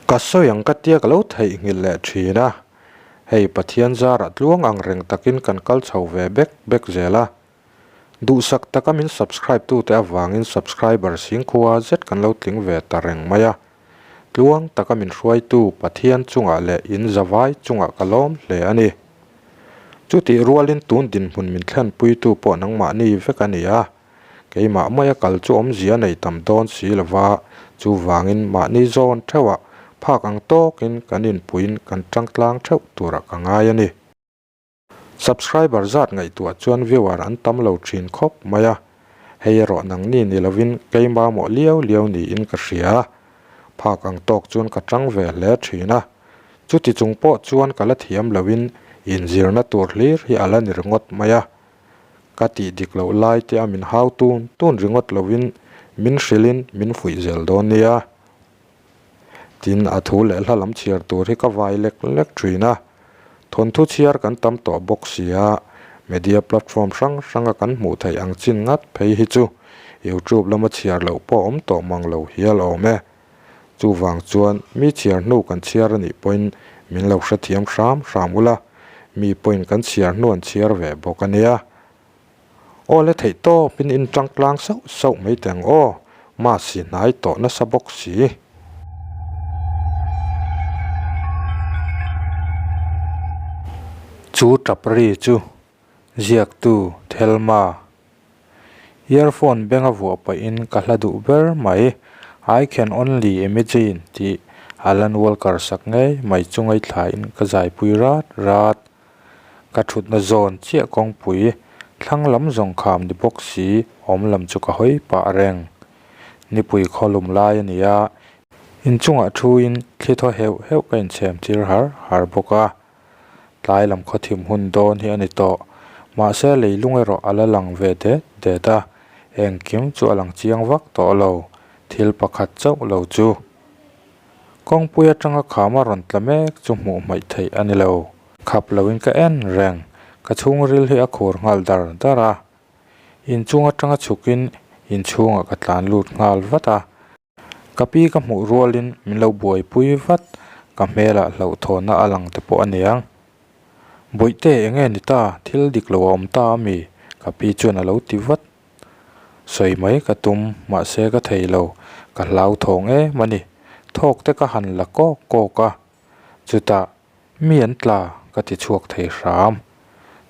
Ka sawi ang ka tia ka lo theihnghilh leh thin a, hei Pathian zarah tluang ang reng takin kan kal chho ve bek bek zel a. Duhsak taka min subscribe tute avangin subscriber singkhua zet kan lo tling ve ta reng mai a. Tluang taka min hruaitu Pathian chungah leh in zavai chungah ka lawm hle a ni. Chutih rualin tun dinhmun min thlenpuitu pawh nangmahni vek a ni a. Keimah maia kal chu awmzia nei tam dawn si lova, chuvangin mahni zawn theuhah phak ang tawkin kan inpuiin kan tang tlang theuh turah ka ngai a ni. Subscriber zat ngaihtuah chuan viewer an tam lo thin khawp mai a, hei erawh nangni ni lovin keimah mawh liau liau niin ka hria. Phak ang tawk chuan ka tang ve hle thin a, chuti chung pawh chuan ka la thiam loin inzirna tur hlir hi a la ni ringawt mai a. Ka tih dik loh lai te a min hau tun tun ringawt lovin min hrilhin min fuih zel dawn nia. Tin, a thu leh hla lam chhiar tur hi ka vai lek lek thin a. Thawnthu chhiar kan tam tawh bawk si a, media platform hrang hranga kan hmuh theih ang chin ngat phei hi chu YouTube lama chhiar loh pawh awm tawh mang lo hial awm e. Chuvang chuan mi chhiar hnu kan chhiar a nih pawhin min lo hrethiam hram hram ula, mi pawhin kan chhiar hnu an chhiar ve bawk a nia. Aw le theih tawpin in tang tlang sauh sauh mai teh ang aw, mahsi hnai tawh nasa bawk si. Chu tap ri chu Ziaktu Thelma. Earphone beng a vuah pahin ka hla duh ber mai, I can only imagine tih Alan Walker sak ngei mai chu ngaithlain ka zaipui rat rat. Ka thutna zawn chiah kawngpui thlang lam zawng kham ni bawk si awm lam chu ka hawi pah reng. Nipui khawlum lai a ni a, inchungah thuin thli thaw heuh heuh ka inchhem tir har har bawk a. Tlai lam khawthim hun dawn hi a ni tawh. Mahse leilung erawh a la lang ve det det a, engkim chu a lang chiang vak tawh lo, thil pakhat chauh lo chu. Kawngpui atanga kham a rawn tla mek chu hmuh hmaih theih a ni lo. Khap loin ka en reng, ka chhungril hi a khur nghal dar dar a. Inchung atanga chhukin inchhungah ka tlan lut nghal vat a. Ka pi ka hmuh rualin min lo buaipui vat, ka hmelah hlauhthawnna a lang te pawh a niang. Bawihte eng nge ni ta, thil dik lo a awm ta a mi? Ka pi chuan a lo ti vat. Sawi mai ka tum, mahse ka thei lo, ka hlauthawng em a ni. Thawk te ka han la kawk kawk a, chutah Mi an tla ka ti chhuak thei hram.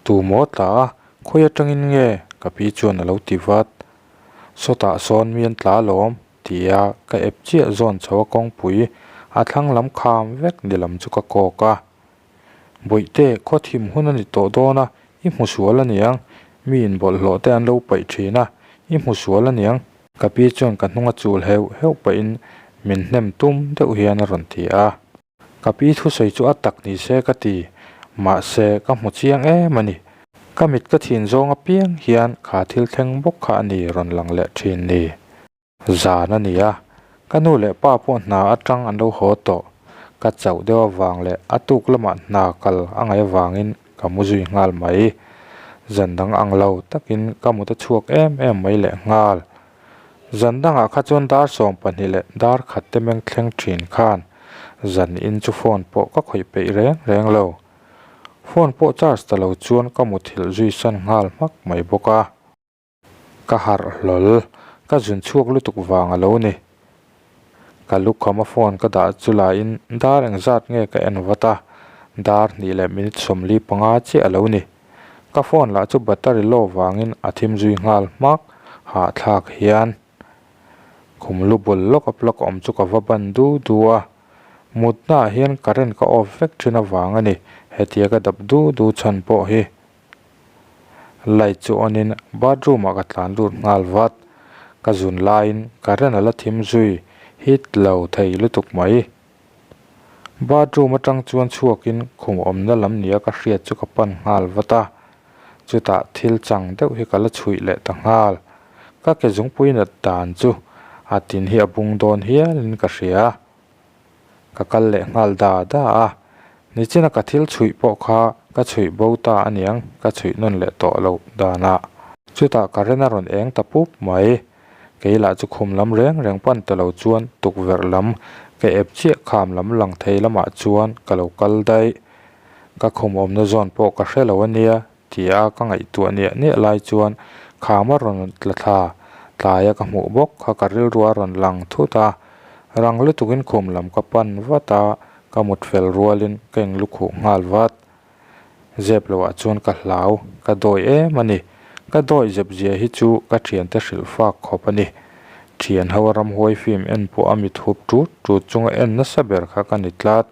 Tu maw tla a, khawi atangin nge? Ka pi chuan a lo ti vat. Sawtah sawn mi an tla alawm tia ka ep chiah zawn chho a kawngpui a thlang lam kham vek ni lam chu ka kawk a. Bawihte, khaw thim hun a ni tawh dawn a, i hmu sual aniang. Mi in bawlhhlawh te an lo paih thin a, i hmu sual aniang. Ka pi chuan ka hnung a chul heuh heuh pahin min hnem tum deuh hian a rawn ti a. Ka pi thusawi chu a tak ni se ka ti, mahse ka hmu chiang em a ni. Ka mit ka thin zawng apiang hian kha thil thleng bawk kha a ni rawn lang leh thin ni. Zan a ni a, ka nu leh pa pawh hna atang an lo haw tawh. Ka chauh deuh avang leh a tuk lamah hna kal a ngaih avangin ka mu zui nghal mai. Zan dang ang lo takin ka mut a chhuak em em mai leh nghal. Zan dangah kha chuan dar 12 leh dar khat te meng thleng thin khan zan in chu phone pawh ka khawih peih reng reng lo. Phone pawh charge ta lo chuan ka muthilh zui san nghal hmak mai bawk a. Ka harh hlawl, ka zun chhuak lutuk vang a lo ni. Ka lukham a phone ka dah chu laiin dar engzat nge ka en vat a, dar hnih leh minute 45 chiah a lo ni. Ka phone lah chu battery low vangin a thim zui nghal hmak, hahthlak hian. Khum lu bul lawk a plug awm chu ka va ban du du a, mutna ah hian current ka off vek thin avang a ni, hetia ka dap du du chhan pawh hi. Light chu on in bathroom ah ka tlan lut nghal vat, ka zun laiin current a la thim zui hit lo thei lutuk mai. Bathroom atang chuan chhuakin khum awmna lam nia ka hriat chu ka pan nghal vat a, chutah thil chang deuh hi ka la chhuih leh ta nghal. Ka ke zungpui nat dan chu a tin hi a bung dawn hialin ka hria. Ka kal leh nghal da da a, nichina ka thil chhuih pawh kha ka chhuih bo ta aniang ka chhuih nawn leh tawh loh danah. Chutah current a rawn eng ta pup mai. Kei lah chu khum lam reng reng pan ta lo chuan tukverh lam Ka ep chiah kham lam lang thei lamah chuan ka lo kal daih. Ka khum awmna zawn pawh ka hre lo a nia tia ka ngaihtuah niah niah lai chuan kham a rawn tla thla tlaia ka hmuh bawk kha ka rilru a rawn lang thut a. Rang lutukin khum lam ka pan vat a, ka mut fel rualin ka inlukhuh nghal vat. Zep loh ah chuan ka hlau, ka dawi em a ni. Ka dawi zep zia hi chu ka thiante hrilh fak khawp a ni. Thian ho a ramhuai film en pawh a mit hup tut tut chunga en nasa ber kha ka ni tlat.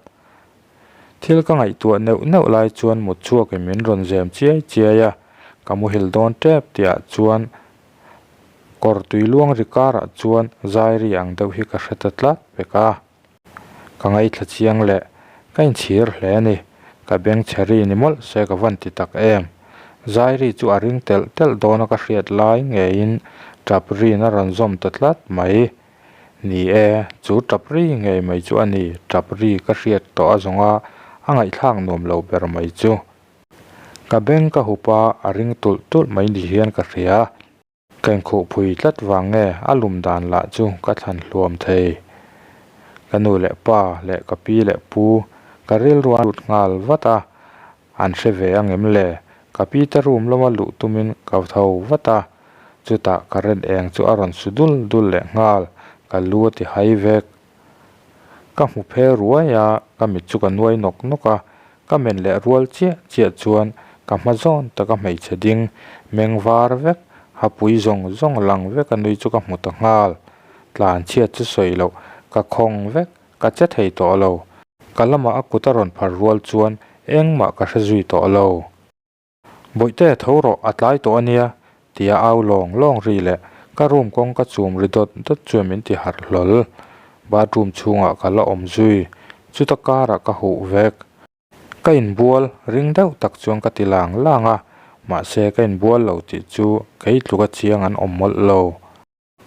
Thil ka ngaihtuah neuh neuh lai chuan mut chhuakin min rawn zem chiai chiai a, ka muhil dawn tep tihah chuan kawr tui luang ri karah chuan zai ri ang deuh hi ka hre ta tlat pek a. Ka ngaithla chiang leh ka inchhir hle a ni. Ka beng chhe ri ni mawlh se ka van ti tak em. Zairi chu a ring telh telh dawn a ka hriat lai ngeiin tap rin a rawn zawm ta tlat mai. Ni e, chu tap ri ngei mai chu a ni, tap ri ka hriat tawh a zawng a, a ngaihthlak nuam lo ber mai chu. Ka beng ka hup a, a ring tulh tulh mai ni hian ka hria. Ka inkhuhpui tlat vang nge a lum dan lah chu ka thlan hluam thei. Ka nu leh pa leh ka pi leh pu ka rilru a lut nghal vat a, an hre ve ang em le? Ka pi te room lama luh tumin ka tho vat a, chutah current eng chu a rawn su dul dul leh nghal, ka lu a ti hai vek. Ka hmu phe ruai a, ka mit chu ka nuai nawk nawk a, ka men leh rual chiah chiah chuan ka hma zawn taka hmeichhe ding meng var vek, hapui zawng zawng lang vek a nui chu ka hmu ta nghal. Tlan chhiat chu sawi loh, ka khawng vek, ka che thei tawh lo. Ka lamah a kut a rawn phar rual chuan engmah ka hre zui tawh lo. Bawihte tho rawh a tlai tawh a nia tia au lawng lawng ri leh ka room kawng ka chum ri dawt dawt chuan min ti harh hlawl. Bathroom chhungah ka la awm zui, chuta karah ka huh vek. Ka inbual ring deuh tak chuan ka ti lang lang a, mahse ka inbual lo tih chu kei tluka chiang an awm mawlh lo.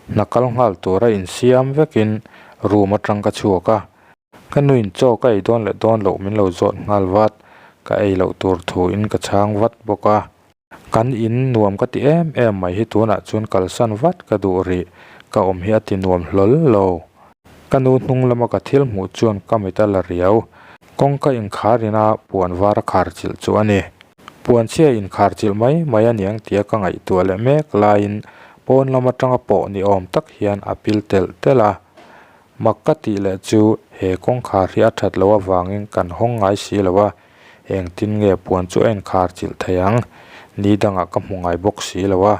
Hna kal nghal tura insiam vekin room atang ka chhuak a, ka nuin chaw ka ei dawn leh dawn loh min lo zawt nghal vat, ka ei loh tur thuin ka chhang vat bawk a. Kan in nuam ka ti em em mai hi tunah chuan kalsan vat ka duh rih, ka awm hi a ti nuam hlawl lo. Ka nu hnung lama ka thil hmuh chuan ka mit a la riau, kawngka inkhar ina puan var a khar chilh chu a ni. Puanchhia inkhar chilh mai mai a niang tia ka ngaihtuah leh mek laiin pawn lam atanga pawh ni awm tak hian a pil telh telh a. Mak ka tih leh chu he kawngkhar hi a that loh avangin kan hawng ngai si lo a, engtin nge puan chu a inkhar chilh thei ang? Ni dangah ka hmu ngai bawk si lo a.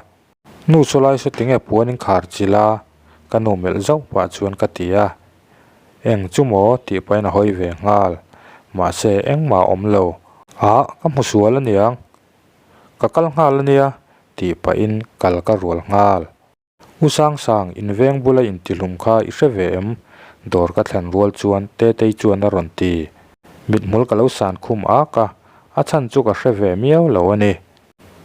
Nu saw lai saw tinge puan inkhar chilh a? Ka nu melh zauh pah chuan ka ti a. Eng chu maw? tih pahin a hawi ve nghal. Mahse, engmah a awm lo. Ah, ka hmu sual aniang. Ka kal nghal ania, tih pahin kal ka rual nghal. U Sangsang, inveng bula intihlum kha i hre ve em? Dawr ka thlen rual chuan Tetei chuan a rawn ti. Mithmul ka lo san khum ak a, a chhan chu ka hre ve miau lo a ni.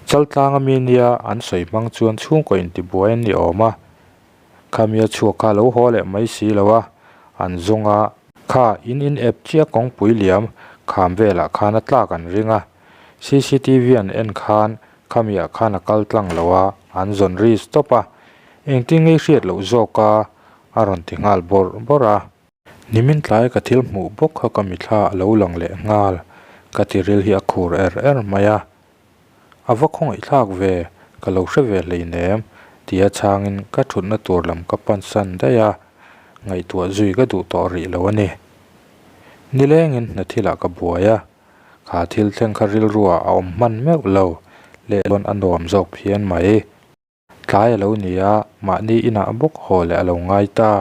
Chaltlanga mi nia an sawi hmang chuan chhungkaw intibuai an ni awm a, Khamia chhuak kha lo haw leh mai si lo a, an zawng a. Kha in in ep chiah kawngpui liam kham velah khan a tlak an ring a, cctv an en khan khamiah khan a kal tlang lo a, an zawn ri stop a, engtin ngei hriat loh zawk a, a rawn ti nghal bawrh bawrh a. Nimin tlai ka thil hmuh bawk kha ka mithla a lo lang leh nghal, ka tiril hi a khur er er mai a. A va khawngaihthlak ve, ka lo hre ve hleinem, tia chhangin ka thutna tur lam ka pansan daih a, ngaihtuah zui ka duh tawh rih lo a ni. Nilengin hna thilah ka buai a, kha thil thleng kha rilruah a awm hman meuh lo, lehlawn a nuam zawk phian mai. Tlai a lo ni a, mahni inah bawk haw leh a lo ngai ta.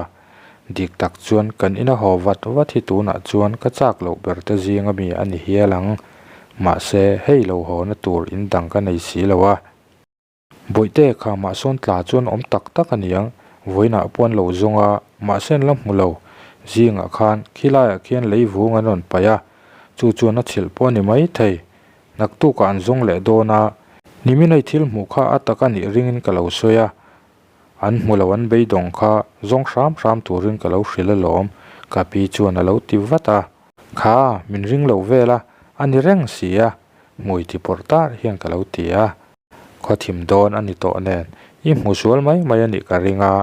Dik tak chuan kan ina haw vat vat hi tunah chuan ka chak loh ber te zing ami a ni hial ang. Mahse, hei lo hawna tur in dang ka nei si lo a. Bawihte kha mah sawn tla chuan awm tak tak a niang, vawiinah pawh an lo zawng a, mahse an la hmu lo. Zingah khan khilaiah khian lei vung an rawn paih a, chu chuan a chhilh pawh a ni maithei. Naktukah an zawng leh dawn a, nimin hei thil hmuh kha a tak a nih ringin ka lo sawi a, an hmu lo an beidawng kha zawng hram hram turin ka lo hrilh alawm, ka pi chuan a lo ti vat a. Kha, min ring lo vel a, a ni reng si a, hmui ti pawrh tar hian ka lo ti a. Khawthim dawn a ni tawh nen, i hmu sual mai mai a nih ka ring a,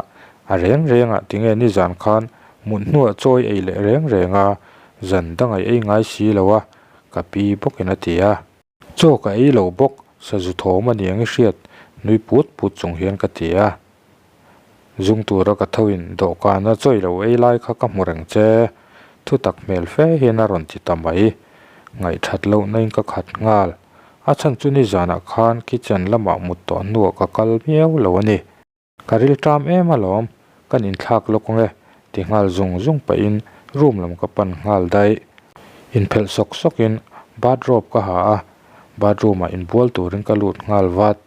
a reng rengah tinge nizan khan. Mut hnuah chawi ei leh reng reng a, zan dang a ei ngai si lo a, ka pi bawkin a ti a. Chaw ka ei lo bawk, sazu thawm a niang i hriat, nui put put chung hian ka ti a. Zung tura ka tho in dawhkana chawi lo ei lai kha ka hmu reng che, thutak hmel fe hian a rawn ti ta mai. Ngaihthat lohna in ka khat nghal. A chhan chu nizanah khan kitchen lamah mut tawh hnuah ka kal miau lo a ni. Ka rilṭam em alawm, kan inthlak lawk ang e, ti nghal zung zung pahin room lam ka pan nghal daih. Inphelh sawk sawkin bathrobe ka ha a, bathroom ah inbual turin ka lut nghal vat.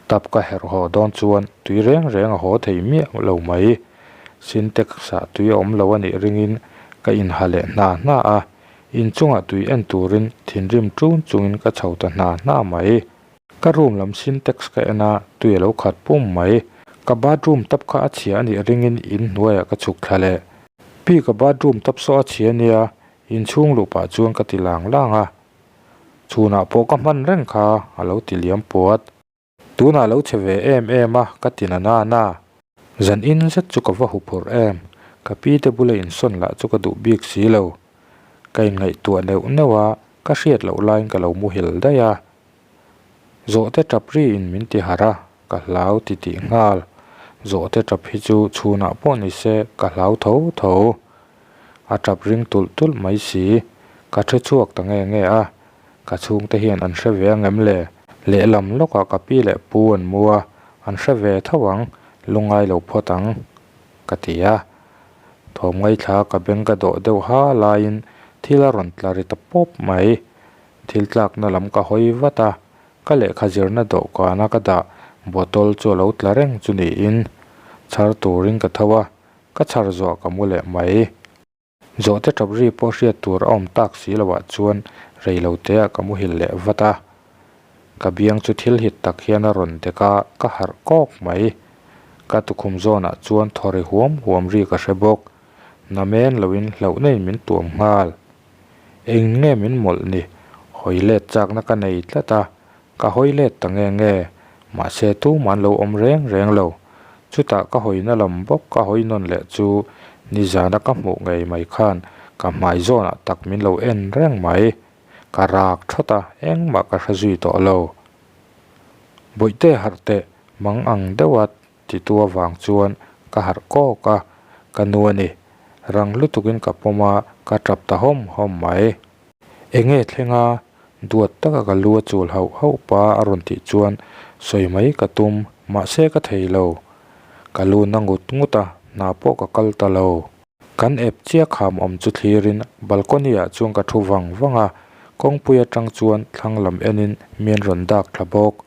Tap ka herh haw dawn chuan tui reng reng a haw thei miah lo mai. Sintex ah tui a awm lo a nih ringin ka inha leh hna hna a, inchungah tui en turin thinrim ṭun chungin ka chho ta hna hna mai. Ka room lam sintex ka en a, tui a lo khat pum mai. Ka bathroom tap kha a chhia a nih ringin in hnuaiah ka chhuk thla leh. Pi ka bathroom tap saw a chhia nia, inchhung luh pah chuan ka ti lang lang a. Chhunah pawh ka hman reng kha a lo ti liam puat. Tunah lo chhe ve em em a ka ti na na na. Zan in zet chu ka va huphurh em, ka pi te bula insawn lah chu ka duh bik si lo. Ka inngaihtuah neuh neuh a, ka hriat loh laiin ka lo muhil daih a. Zawhte tap riin min ti harh a, ka hlau ti tih nghal. Zawhte tap hi chu chhunah pawh ni se ka hlau tho tho. A tap ring tulh tulh mai si, ka hre chhuak ta nge nge a, ka chhungte hian an hre ve ang em le? Lehlam lawkah ka pi leh pu an mu a, an hre ve tho ang, lungngai lo phawt ang, ka ti a. Thawm ngaithla ka beng ka dawh deuh ha laiin thil a rawn tla ri ta pawp mai. Thil tlakna lam ka hawi vat a, ka lehkha zirna dawhkana ka dah bottle chu a lo tla reng chu niin chhar turin ka tho a, ka chhar zawh ka mu leh mai. Zawhte tap ri pawh hriat tur a awm tak si loah chuan rei lo teah ka muhil leh vat a, ka biang chu thil hit tak hian a rawn dek a, ka harh kawk mai. Ka tukhum zawnah chuan thaw ri huam huam ri ka hre bawk, namen loin hlauhna in min tuam nghal. Eng nge min mawlh ni? Hawi let chakna ka nei tlat a, ka hawi let ta nge nge, mahse tumah an lo awm reng reng lo. Chutah ka hawina lam bawk ka hawi nawn leh chu nizana ka hmuh ngei mai khan ka hmai zawnah tak min lo en reng mai. Ka rak thawt a, engmah ka hre zui tawh lo. Bawihte harh teh, mang ang deuh a Titu avang chuan ka harh kawk a, ka nu a ni. Rang lutukin ka pawm a, ka tap ta hawm hawm mai. Enge thleng a? Duat taka ka lu a chul hauh hauh pa a rawn tih chuan sawi mai ka tum, mahse ka thei lo. Ka lu na ngut ngut a, hna pawh ka kal ta lo. Kan ep chiah kham awm chu thlirin balcony ah chuan ka thu vang vang a, kawngpui atang chuan thlang lam enin mi an rawn dak thla bawk.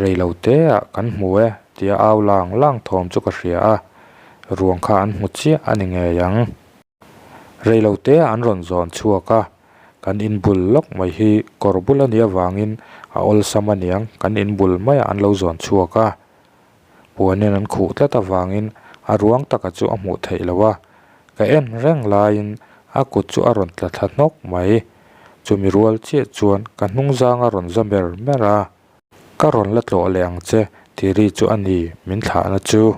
Rei lo te ah kan hmu e tia au lang lang thawm chu ka hria a, ruang kha an hmu chiah a ni ngei ang. Rei lo te ah an rawn zawn chhuak a, kan inbul lawk mai hi kawr bul a nih avangin a awlsam a niang kan inbul maiah an lo zawn chhuak a. Puanin an khuh tlat avangin a ruang taka chu a hmuh theih loh a, ka en reng laiin a kut chu a rawn tla thla hnawk mai. Chumi rual chiah chuan ka hnungzang a rawn za mer mer a, Ka rawn la tlawh leh ang che tih ri chu a ni min thlahna chu.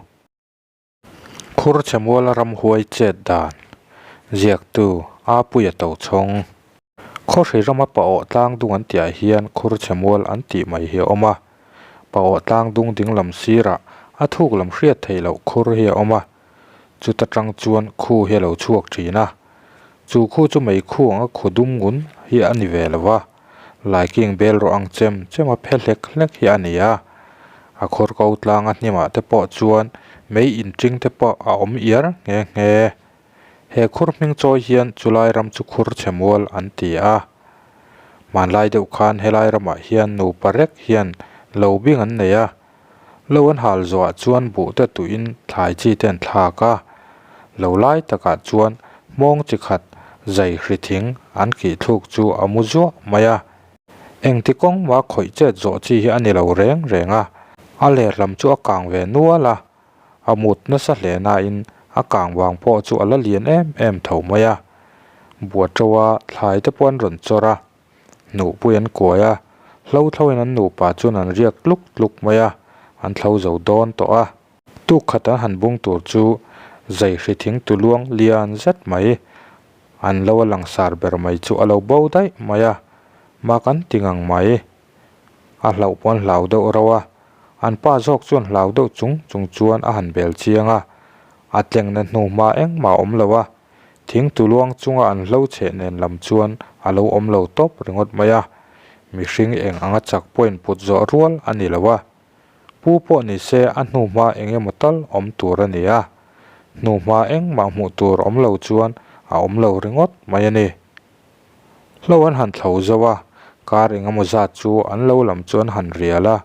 Khur chhe muala ramhuai chet dan ziaktu Apuia Tochhawng. Khawhri rama Paawh tlangdung an tihah hian khur chhe mual an tih mai hi a awm a. Paawh tlangdung dinglam sirah a thuk lam hriat theih loh khur hi a awm a. Chuta tang chuan khu hi a lo chhuak thin a, chu khu chu mei khu anga khu dum ngun hi a ni ve lo va, laiking bel rawh ang chem chem a phe hlek hlek hi a ni a, a khawr ko tlanga hnimah te pawh chuan mei inṭing te pawh a awm iar nghe nghe. He khur hming chawi hian chulai ram chu khur chhe mual an ti a. Hmanlai deuh khan helai ramah hian nupa rek hian lo bing an nei a, Lo an hal zawhah chuan buh te tuiin thlai chi te an thlak a, lo lai takah chuan hmawng chi khat zai hri thing an kih thluk chu a mu zuah mai a. Engti kawng mah khawih chet zawh chi hi a ni lo reng reng a, a ler lam chu a kang ve nual a, a mut nasa hle nain a kang vang pawh chu a la lian em em tho mai a. Buaṭaua thlai te pawh an rawn chawr a. Hnuhpui an kuai a, hlo thloin an nupa chuan an riak tluk tluk mai a, an thlo zo dawn tawh a. Tuk khat an han bung tur chu Zai hri thing tuluang lian zet mai an lo a langsar ber mai chu a lo bo daih mai a, mak an ti ngang mai. A hlauh pawh an hlau deuh rauh a, an pa zawk chuan hlau deuh chung chung chuan a han bel chiang a, a tlengna hnu hma engmah a awm lo a, thing tuluang chunga an hlo chheh nen lam chuan a lo awm lo tawp ringawt mai a, mihring eng anga chak pawhin put zawh rual a ni lo a. Pu pawh ni se a hnuhma eng emaw tal awm tur a ni a, hnuhma engmah hmuh tur awm lo chuan a awm lo ringawt mai a ni. Hlo an han thlo zo a, kar eng emaw zat chu an lo lam chu an han rial a,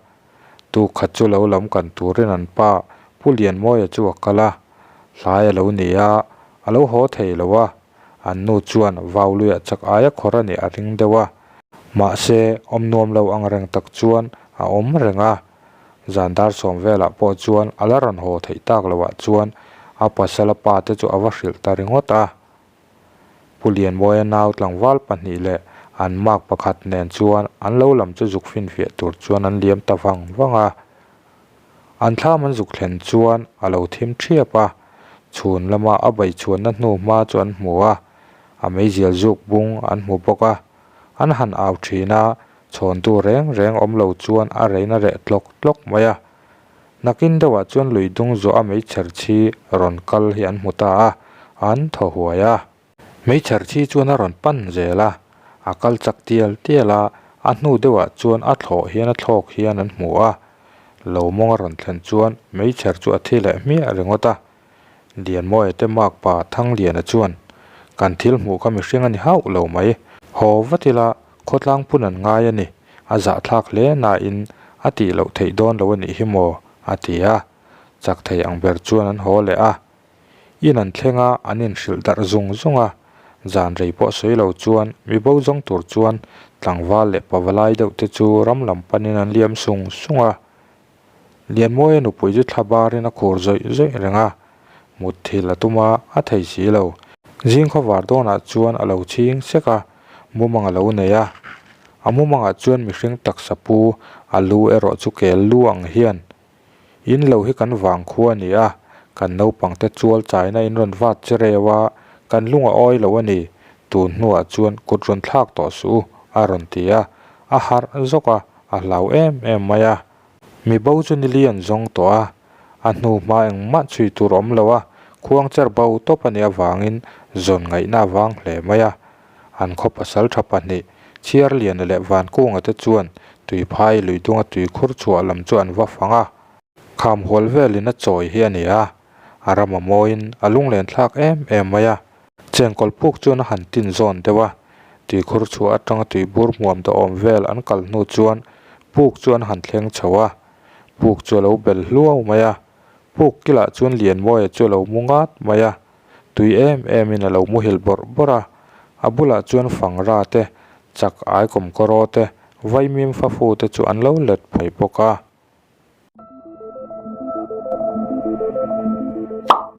tuk khat chu lo lam kan turin an pa Pu Lianmawia chu a kal a, hlai a lo ni a, a lo haw thei lo a, an nu chuan vau luiah chak aia khawr a nih a ring deuh a. Mahse, awm nuam lo ang reng tak chuan a awm reng a, zan dar sawm velah pawh chuan a la rawn haw theih tak loah chuan a pasala pa te chu a va hrilh ta ringawt a. Pu Lianmawia nau tlangval pahnih leh an mark pakhat nen chuan an lo lam chu zuk finfiah tur chuan an liam ta vang vang a. An thlam an zuk thlen chuan a lo thim thiap a, chhun lama a beichhuanna hnu hma chu an hmu a, a meizial zuk bung an hmu bawk a. An han au thin a, chhawntu reng reng awm lo chuan a rein a reh tlawk tlawk mai a. Nakin deuhah chuan lui dung zawh a meichher chhi rawn kal hi an hmu ta a, an thaw huai a. Meichher chhi chuan a rawn pan zel a, a kal chak tial tial a, a hnu deuhah chuan a thlawh hian a thlawk hian an hmu a. Lo mawng a rawn thlen chuan meichher chu a thi leh hmiah ringawt a. Lianmawia te makpa Thangliana chuan, Kan thil hmuh kha mihring a ni hauh lo mai. Haw vat ila khawtlang phun an ngai a ni, a zahthlak hle nain a tih loh theih dawn lo a nih hi maw? a ti a. Chak thei ang ber chuan an haw leh a. In an thleng a, an inhrilh darh zung zung a. Zan rei pawh sawi lo chuan mi bo zawng tur chuan tlangval leh pavalai deuh te chu ram lam panin an liam sung sung a. Lianmawia nupui chu thla barin a khur zawih zawih reng a, mutthil a tum a, a thei si lo. Zing khawvar dawnah chuan a lo chhing sek a, mumang a lo nei a. A mumangah chuan mihring taksa pu, a lu erawh chu kel lu ang hian, In lo hi kan vang khua a ni a, kan naupangte chual chaina in rawn vat che reu a, kan lung a awi lo a ni, tun hnuah chuan kut rawn thlak tawh suh u, a rawn ti a, a harh zawk a, a hlau em em mai a. Mi bo chu nili an zawng tawh a, a hnu hma engmah chhui tur awm lo a, khuang cher bo tawp a nih avangin zawn ngaihna a vang hle mai a. An khaw pasal tha pahnih, Chhiarliana leh Vankunga te chuan Tuiphai luidunga tuikhur chhuah lam chu an va fang a. Kham hual velin a chawi hi a ni a, a ram a mawiin a lunglen thlak em em mai a. Chengkawl puk chuan a han tin zawn deuh a, tuikhur chhuah atanga tuibur hmuam dawhawm vel an kal hnu chuan puk chu an han thleng chho a, puk chu a lo bel hluau mai a, puk kilah chuan Lianmawia chu a lo mu ngat mai a, tui em emin a lo muhil bawrh bawrh a, a bulah chuan fangra te, chak ai kawmkawraw te, vaimim fafu te chu an lo let phei bawk a.